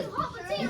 ယမ့ၢ်နီ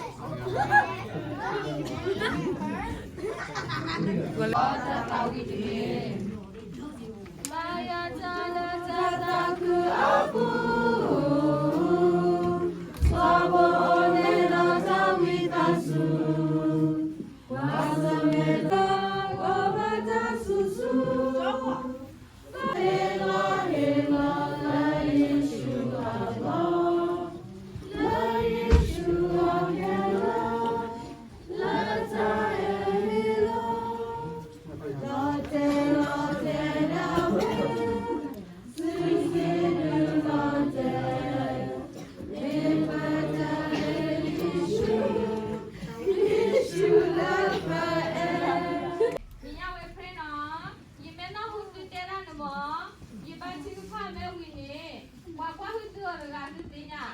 ၢ်ဟူသုတဲဒၣ်န့ၣ်မ့ၢ်, ယဘါထုကဖၣ်မ့ၢ်ဝံၤန့ၣ်, ပှၤကွၢ်ဟုသုအီၤတဂၤသုသ့ၣ်ညါ.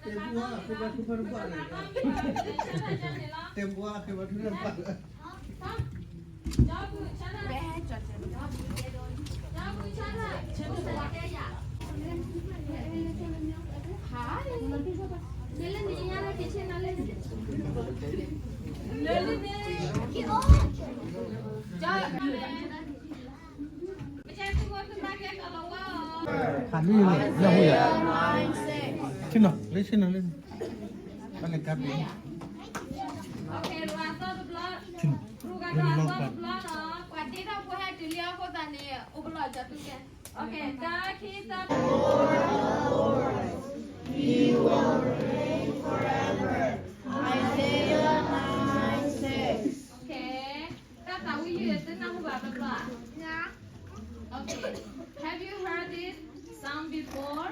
တဲဘၣ်, တဲဘၣ်, တဲဘၣ်, တဲဘၣ်. ဖးန့ၣ်န့ၣ် နၢ်ဟူယၤ, ဆ့ၣ်နီၤ လၢဆ့ၣ်နီၤလၢန့ၣ်, ဘၣ်လဲၤကါပ့ၤ, ဆ့ၣ်နီၤ, လၢလီၤပှၤ, ပှၤဒ့ထီၣ်ဖိဟဲတုၤလံအဃိသတးန့ၣ် အိၣ်ကလီၢ်ကၠီၤတူၢ်ကဲ. Okay, တၢ်ခံသၢ, He will reign forever. Isaiah nine six. Okay. တၢ်သးဝံၣ်ယုၢ်သုနၢ်ဟူဘၣ်ဘျီဘျီဧါ? Okay. Have you heard this song before?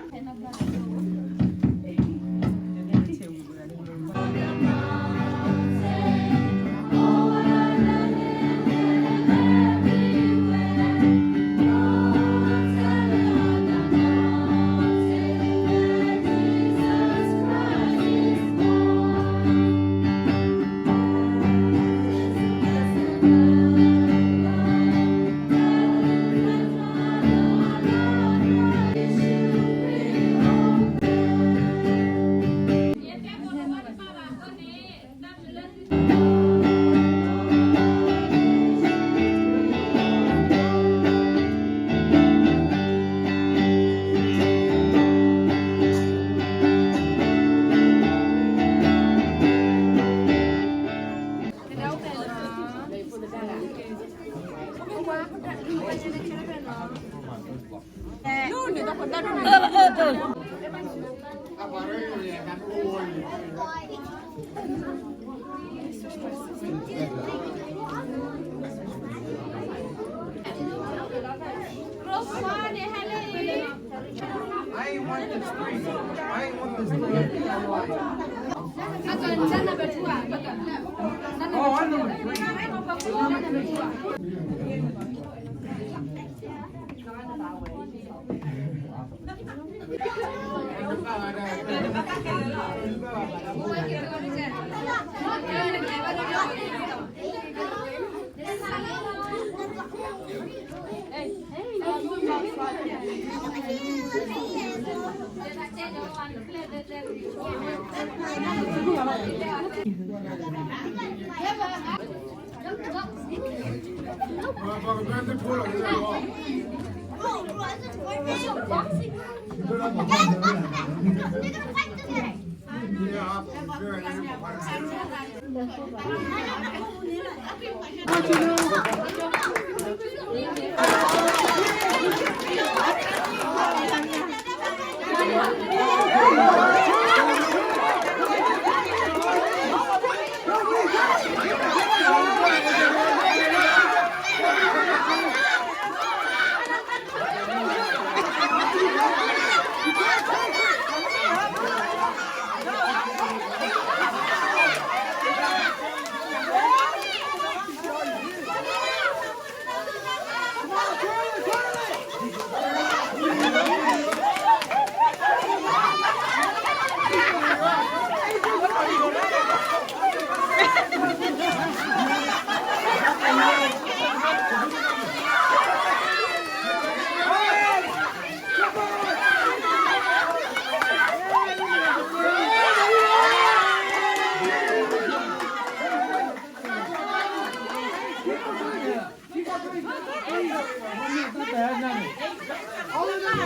I ain't want this three. I ain't want this three. Oh, I know the three.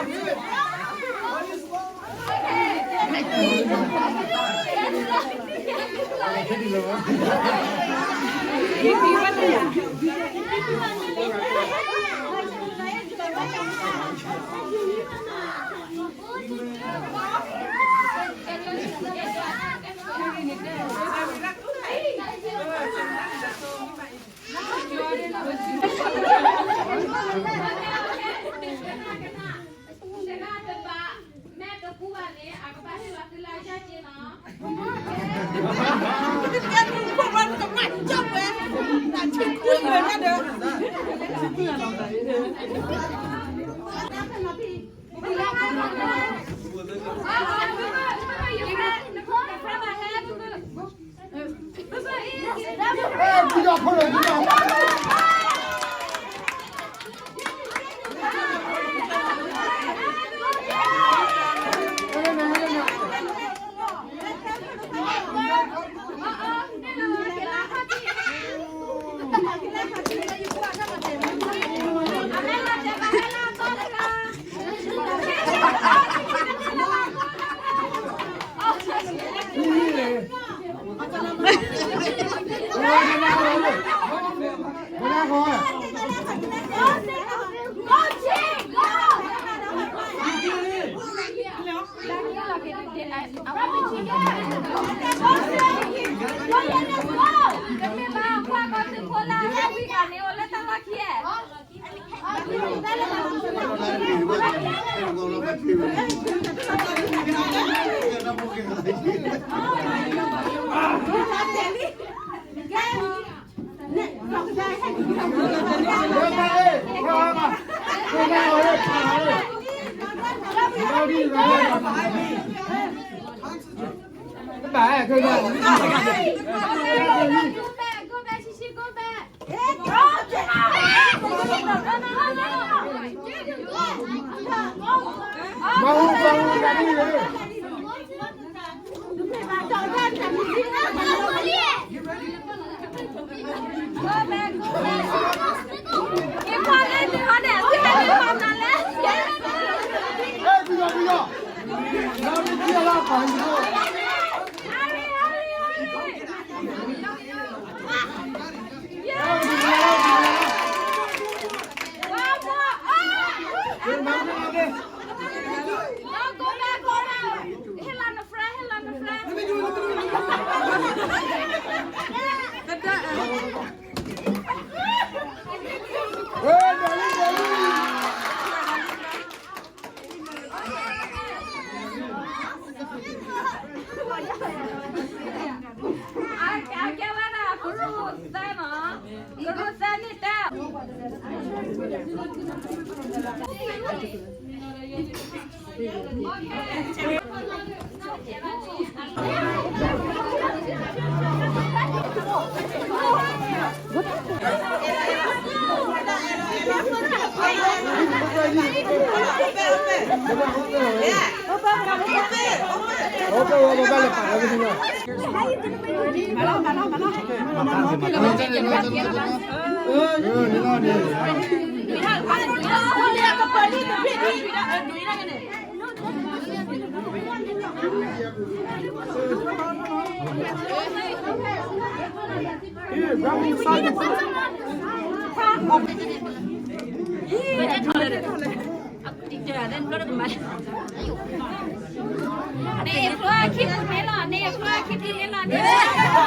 န့ၣ်ဖျိခံပူၤန့ၣ်လီၤ, န့ၣ်ဖျိခံပူၤန့ၣ်လီၤ, န့ၣ်, မၤလီၤ, မၤလီၤ, မ့ၢ်န့ၣ်, မ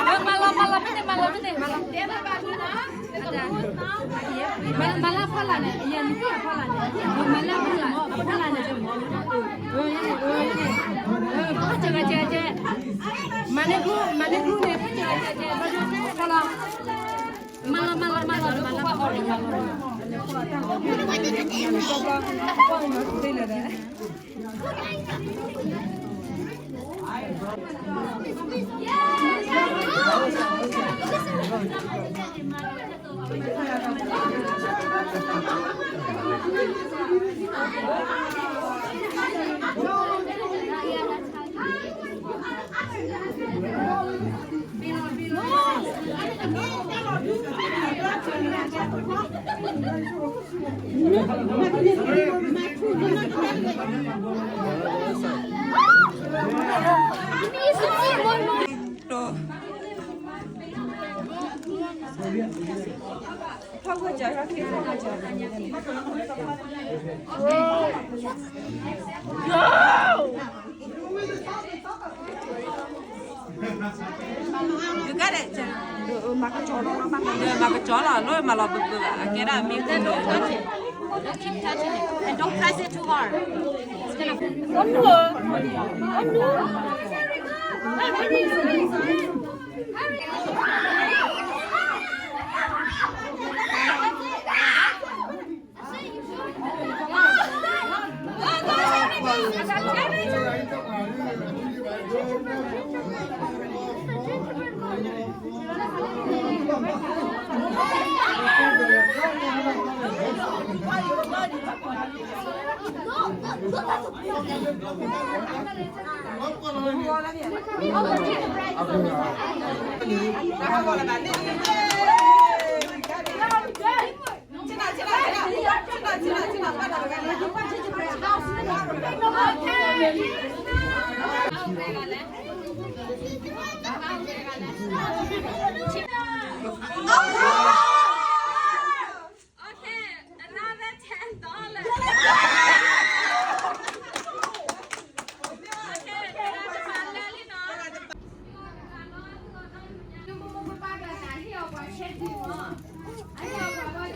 ၤလီၤ, မ့ၢ်န့ၣ်, မၤလီၤ, တဲဘၣ်ဘၣ်လီၤ, မၤလီၤဖီလာ်န့ၣ်, ယနဖီလာ်န့ၣ်, မၤလီၤဖီလာ်, ဖီလာ်န့ၣ်, မၤန့ၢ်ကျူ, မၤန့ၢ်ကျူန့ၣ်, ဖီလာ်, မၤလီၤ, မၤလီၤ, မၤလီၤ, မၤလီၤ, မၤလီၤ, မၤကကၠီလီၤ, လၢမၤလီၤပပှဲၤဘၣ်, အကဲဒၣ်မ့ၢ်က Don't keep touching it. And don't press it too hard. It's gonna. Oh no! Oh no! Hurry, hurry, hurry, hurry. Okay, another ten dollars. Okay, ပှၤလၢအမ့ၢ်ဟ့ၣ်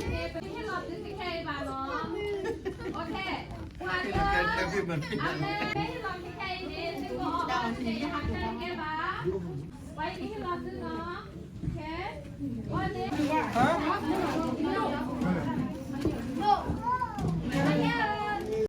လီၤသုခဲအံၤန့ၣ် သုကအိၣ်ဘၣ်စ့ၢ်ယဟးခဲကဲဘၣ်. ပှၤအံၤကဟ့ၣ်လီၤသုနီၤ.